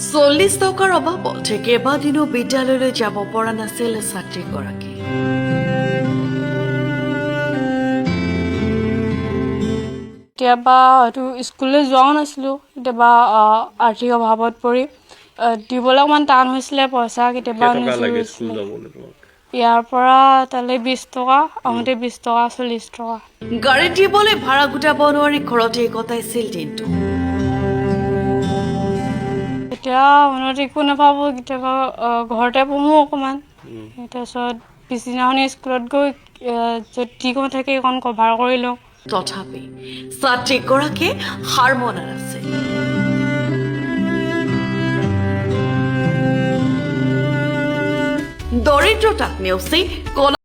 40 টকাৰ অভাৱত কেইবাদিনো বিদ্যালয়লৈ যাব পৰা নাছিল ছাত্ৰীগৰাকী। কেতিয়াবা হয়তো স্কুললৈ যোৱাও নাছিলোঁ। কেতিয়াবা আৰ্থিক অভাৱত পৰি দিবলৈ অকণমান টান হৈছিলে পইচা কেতিয়াবা। কেইটকা লাগে স্কুল নোজোৰিছিলে। যাবলৈ তোমাক? ইয়াৰ পৰা তালৈ 20 টকা, আহোঁতে 20 টকা, 40 টকা। গাড়ীত দিবলৈ ভাড়া গোটাব নোৱাৰি ঘৰতেই কটাইছিল দিনটো। এতিয়া মনত একো নাভাবোঁ। কেতিয়াবা ঘৰতে পঢ়োঁ অকণমান, তাৰপিছত পিছদিনাখনি স্কুলত গৈ য'ত যিকণ থাকে সেইকণ কভাৰ কৰি লওঁ। তথাপি ছাত্ৰীগৰাকীয়ে হাৰ মনা নাছিল। দৰিদ্ৰতাক নেওচি কলা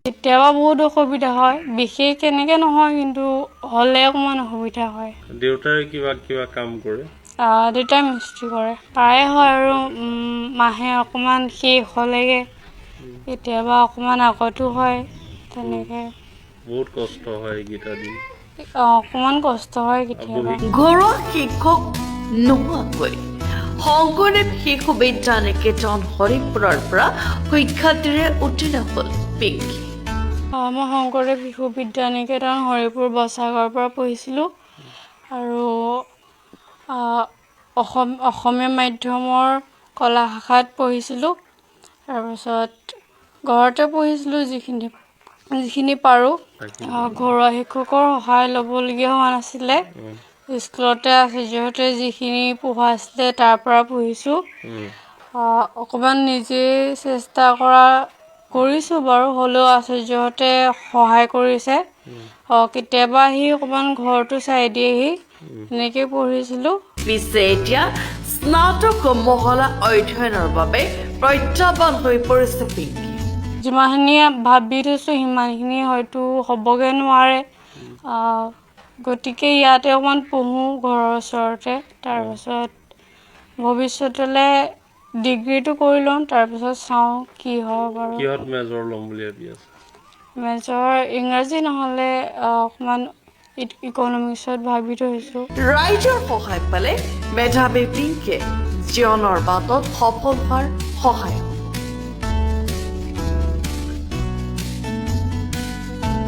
কেতিয়াবা বহুত অসুবিধা হয়। বিশেষ এনেকৈ নহয়, কিন্তু হ'লে অকণমান অসুবিধা হয়। দেউতাই কিবা কিবা কাম কৰে? দেউতাই মিস্ত্ৰী কৰে। প্ৰায়ে হয় আৰু মাহে অকণমান শেষ হ'লেগৈ, কেতিয়াবা অকণমান আগতো হয় তেনেকৈ। বহুত কষ্ট হয় এইকেইটা দিন? অকণমান কষ্ট হয় কেতিয়াবা। ঘৰুৱা শিক্ষক নোহোৱাকৈ শংকৰদেৱ শিশু বিদ্যা নিকেতন, হৰিপুৰৰ পৰা সুখ্যাতিৰে উত্তীৰ্ণ হ'ল পিংকী। মই শংকৰদেৱ শিশু বিদ্যা নিকেতন, হৰিপুৰ, বচাগৰৰ পৰা পঢ়িছিলোঁ আৰু অসমীয়া মাধ্যমৰ কলা শাখাত পঢ়িছিলোঁ। তাৰপাছত ঘৰতে পঢ়িছিলোঁ যিখিনি যিখিনি পাৰোঁ। ঘৰুৱা শিক্ষকৰ সহায় ল'বলগীয়া হোৱা নাছিলে। স্কুলতে আচাৰ্যহঁতে যিখিনি পঢ়াইছিলে, তাৰ পৰা পঢ়িছোঁ। অকণমান নিজেই চেষ্টা কৰিছোঁ বাৰু, হ'লেও আচাৰ্যহঁতে সহায় কৰিছে। কেতিয়াবা আহি অকণমান ঘৰতো চাই দিয়েহি। তেনেকেই পঢ়িছিলোঁ। পিছে এতিয়া স্নাতক মহলা অধ্যয়নৰ বাবে প্ৰত্যাহ্বান হৈ পৰিছে পিংকী। যিমানখিনি ভাবি থৈছোঁ, সিমানখিনি হয়তো হ'বগৈ নোৱাৰে। গতিকে ইয়াতে অকণমান পঢ়োঁ ঘৰৰ ওচৰতে। তাৰপাছত ভৱিষ্যতলৈ ডিগ্ৰীটো কৰি লওঁ, তাৰপিছত চাওঁ কি হয় বাৰু। কিহত মেজৰ ল'ম বুলি ভাবি আছা? মেজৰ ইংৰাজী নহ'লে অকণমান ইকনমিক্সত ভাবি থৈছোঁ। ৰাইজৰ সহায় পালে মেধাৱী পিংকীয়ে জীৱনৰ বাটত সফল হোৱাৰ সহায়